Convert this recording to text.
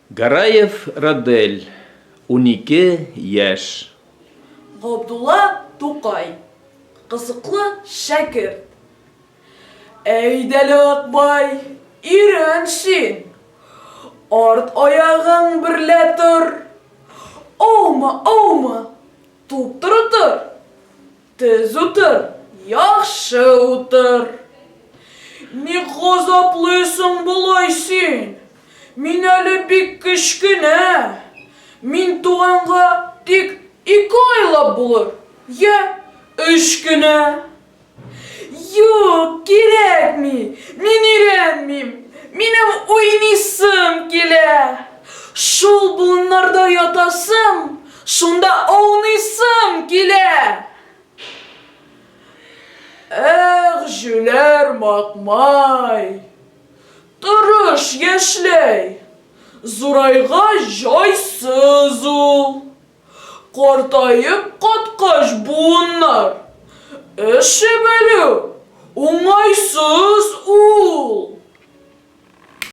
Гараев Радель, 12 яшь. Габдулла Тукай, Кызыклы шәкерт. Әйдәле, Акбай, өйрән син. Арт аягың берлә тор. Аума, аума, туп-туры тор. Төз утыр, яхшы утыр. Ник газаплыйсың болай син? Мин әле бик кечкенә. Мин туганга тик ике айлап булыр, йә өч кенә. Юк, кирәкми, мин өйрәнмим, минем уйныйсым килә. Шул болыннарда ятасым, шунда ауныйсым килә. Эх, җүләр Макмай, тырыш яшьләй, зурайгач җайсыз ул. Картаеп каткач буыннар, эше белү уңайсыз ул.